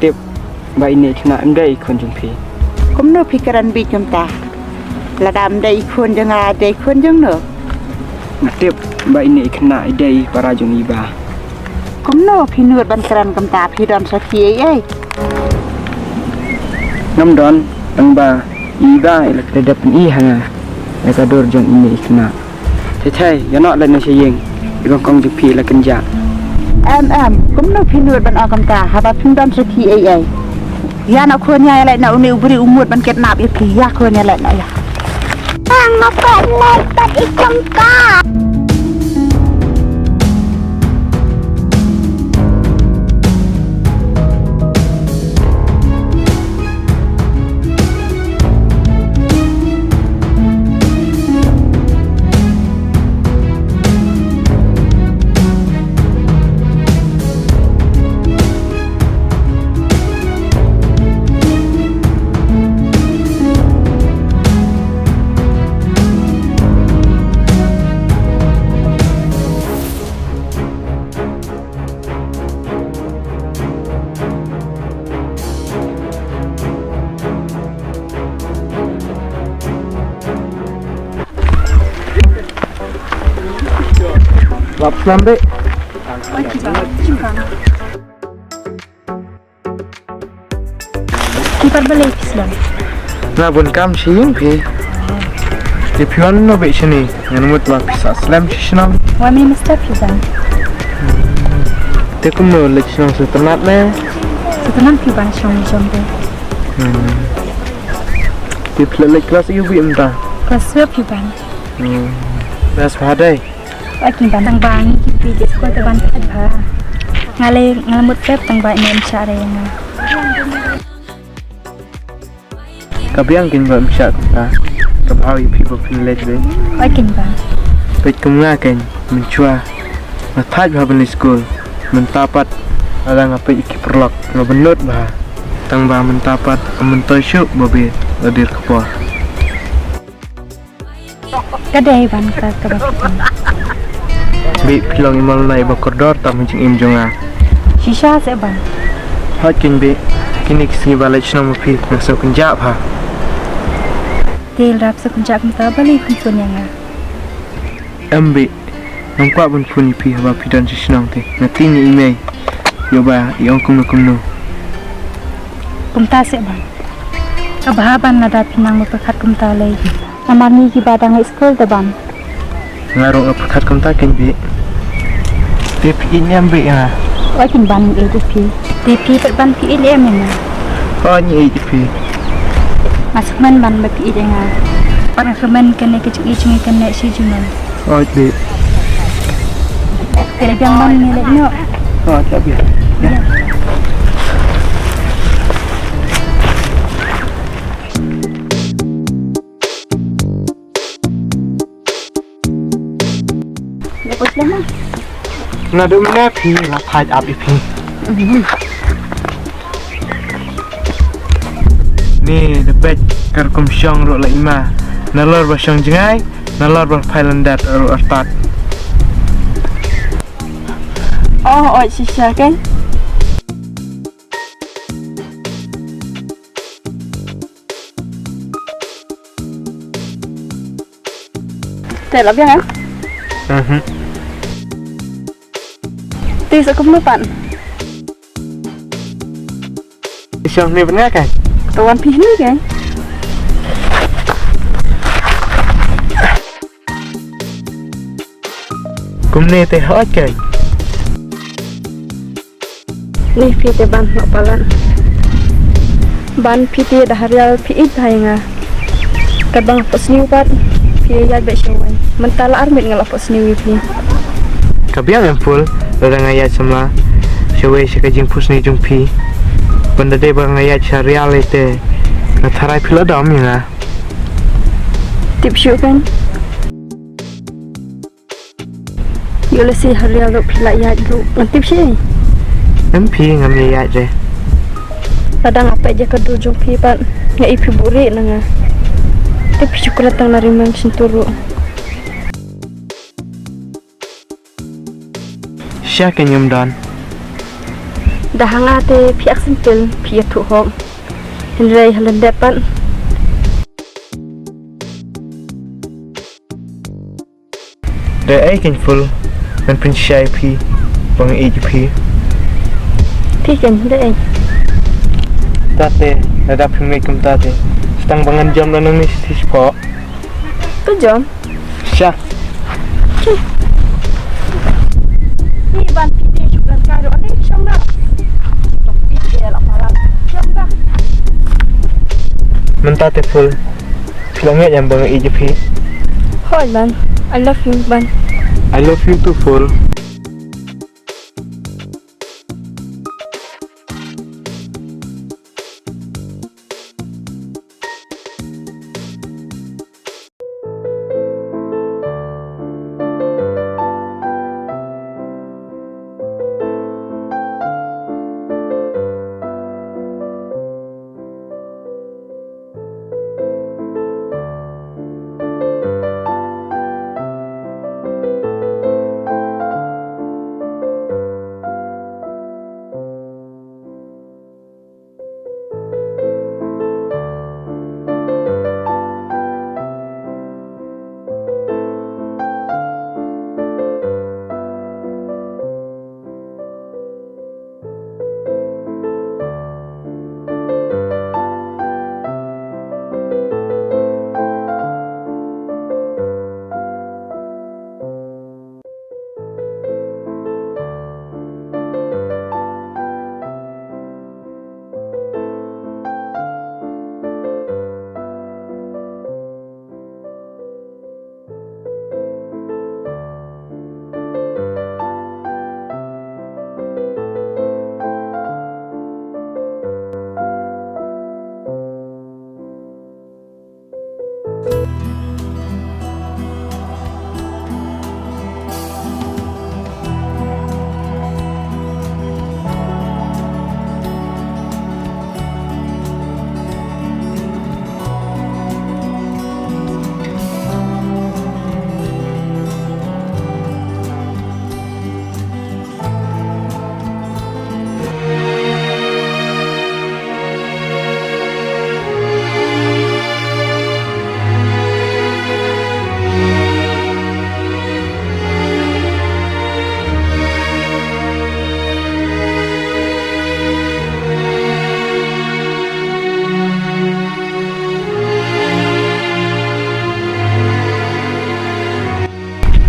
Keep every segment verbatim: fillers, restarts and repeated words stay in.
Tip ba ine i khynnah em dei i khun jong phi. Kumno phi kren beit kumta? Lada em dei i khun jong nga, dei i khun jong no? Nga tip ba ine i khynnah i dei i para jong i bah. Kumno phi nud ban kren kumta, phi don sakhi ei ei? Ngam don, tang ba i bah i la kren dep i ha nga ïa ka dur jong ine i khynnah. Chai chai, ïa noh leit noh sha ïing. I kong kong jong phi la kynjah. Em em, kumno phi nud ban ong kumta haba phim don sakhi ei ei. Ïa noh khun ïa leit noh, une u briew u mut ban kidnap ïa phi, ïa khun ïa leit noh ïa. Ang ma khun leit pat i kong kong. Wap slam dek. Ki pat balei phi slem? Nga bun kam shi ïing phi. Te phi wan no beit shane? Ngan mut ba phi sa slem shi shnong. Wan mynta phi wan. Te kumno leit shnong sngewtynnat ne? Sngewtynnat phi wan shnong jong te. Hmm. Te phi leit klas ïa u beit mynta? Klas twelve phi wan. Hmm. Best bha dei. Oi kin ban tang ba ngi ki phi ki skul te ban phet bha. Nga le nga mut pep tang ba ine em shah re nga. Ka biang kin ba em shah kumta. Ka bha ïa phi ba phin leit re. Oi kin ban. Peit kum nga kin mynshuwa nga thait bha ban leit skul. Mynta pat lada nga peit ïa ki paralok nga bynnud bha. Tang ba mynta pat ym myntoi shuh ba bit la dir ka por. Ka dei ban ka ka ba. Bit phi long i malnai ba kordor tam ha jingim jong nga. Shisha se ban. Hot kin bit kine ki sngi ba leit shnong ma phi nga sngewkynjah bha. Te lada phi sngewkynjah kumta balei phim phone ïa nga? Em bit. Ngam kwah ban phone ïa phi haba phi don sha shnong te. Nga tieng ïa i mei. Ïoh ba i ong kumno kumno. Kumta se ban. Ka bha ban lada phi nang ba pyrkhat kumta lei. Namar ngi kiba dang leit skul te ban. Nga ruh nga pyrkhat kumta kin bit. Te phi ïeit ne em bit ïa nga? Oi kin ban ïeit ïa phi. Te phi pat ban phi ïeit ne em ïa nga? Oi ngi ïeit ïa phi. Nga sngewkmen ban ba phi ïeit ïa nga. Pat nga sngewkmen kane ka jingïeit jong ngi kane shi junom. Oi bit. Te la biang ban ngi leit noh. Oi la biang. Ïa. Naduh mynne phi la thait ap ïa phi. Ni da peit ka rukom shong ruh la i ma. Nalor ba shong jngai, nalor ba phai lyndet ruh artat. Oh, oi shisha kan. Te la biang em? Mhm. Te sa kumno pat? Shong ni bynga kai. To wan phi ni kai. Kumne te hot kai. Ni phi te ban noh palat. Ban phi te da harial phi ïeit bha ïa nga. Katba nga phohsniew pat phi ïaid beit shawei. Mynta la ar miet nga la phohsniew ïa phi. Ka biang em Phul, lada nga ïaid samla shawei sha ka jingphohsniew jong phi. Ban da dei ba nga ïaid sha rial ïa te nga tharai phi la dom ïa nga. Tip shuh kan. Ïoh lehse ha rial ruh phi la ïaid ruh ngan tip shi. Em phi ngam ïaid re. Lada nga peit ïa ka dur jong phi pat nga i phi buhrieh na nga. Te phi shu kren tang na ri meng shyntur ruh. Sha ka ngim don. Da hanga te phi ak sympil phi ïathuh hok. Hynrei ha lyndet pat. Dei ei kein Phul, ngan pynshai phi ba nga ïeit ïa phi. Phi kein dei ei. Tate, lada phim ngeit kumta te, tang ba ngan jam da nang ni shi spot. To jam. Sha. Ni ban phi te shu kan ka ro ni shong da. Tong phi te la palan shong da. Mynta te Phul. Phi la ngeit ïa ba nga ïeit ïa phi. Hooid Ban. I love you Ban. I love you too Phul.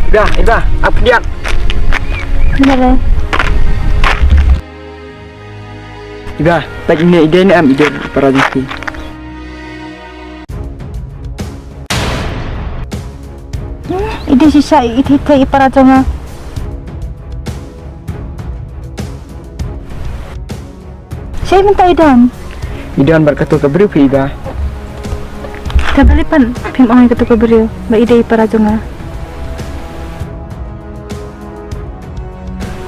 Ida, Ida, ap khyndiat. Ida. Ida, peit ine, i dei ne em i dei i para jong phi? I dei shisha, i dei i para jong nga. Shaei mynta i don? I don bad kato ka briew phi Iba. Te balei pat phim ong ïa kato ka briew ba i dei i para jong nga?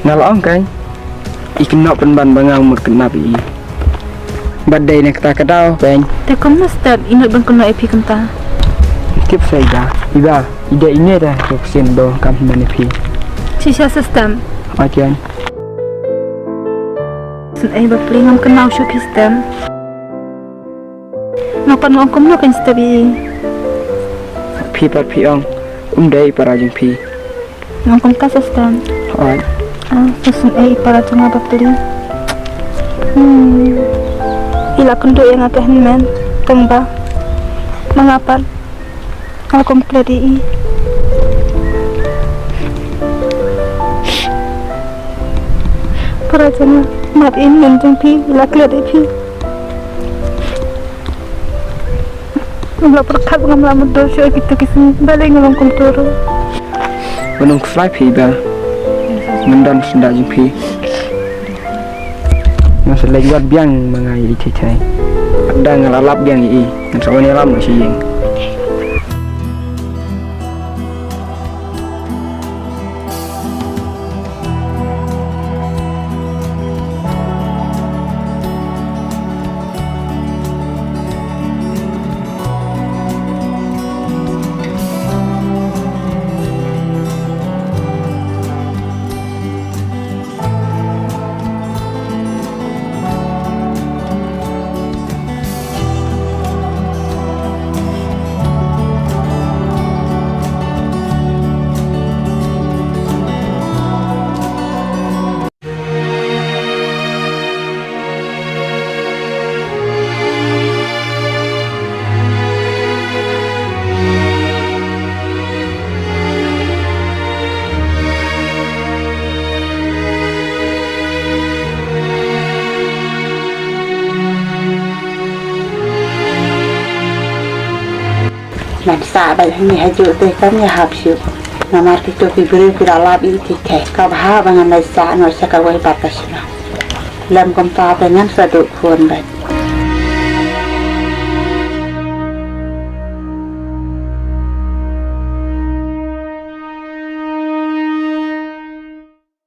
Nga la ong kein, i kynnoh pynban ba nga mut kynnoh ïa i. Bad dei na kata ka daw kein. Te kumno step i mut ban kynnoh ïa phi kumta? Tip sa Iba. Iba, i dei ine da ka ksien ba kam hynmen ïa phi. Shisha sa step. Oi kein. Sngewbha phi ngam kynnoh shuh phi step. Nga pat nga ong kumno kein step ïa i. Phi pat phi ong um dei i para jong phi. Nga ong kumta sa step. Hooid. Ah, sa sngewbha i para jong nga ba phi. Hmm. I la kynduh ïa nga ka hynmen tang ba ma nga pat nga la kum klet ïa i. Para jong nga, map ïa i hynmen jong phi, i la klet ïa phi. Ngam lah pyrkhat, ngam lah mutdur shuh ïa kito ki sngi. Balei nga long kumto ruh? Ngan ym khuslai phi Iba. Ngan don syndah jong phi. Ngan sa leit wad biang ma nga ïa i Thei Thei. Lada nga la lap biang ïa i, ngan sa wan ïalam noh sha ïing. Ngan sah beit hangne hajuh te kam ïahap shuh. Namar kito ki briew ki la lap ïa i Kheikhei. Ka bha ba ngan leit sah noh sha kawei pat ka shnong. Lem kumta te ngan sa duh khun beit.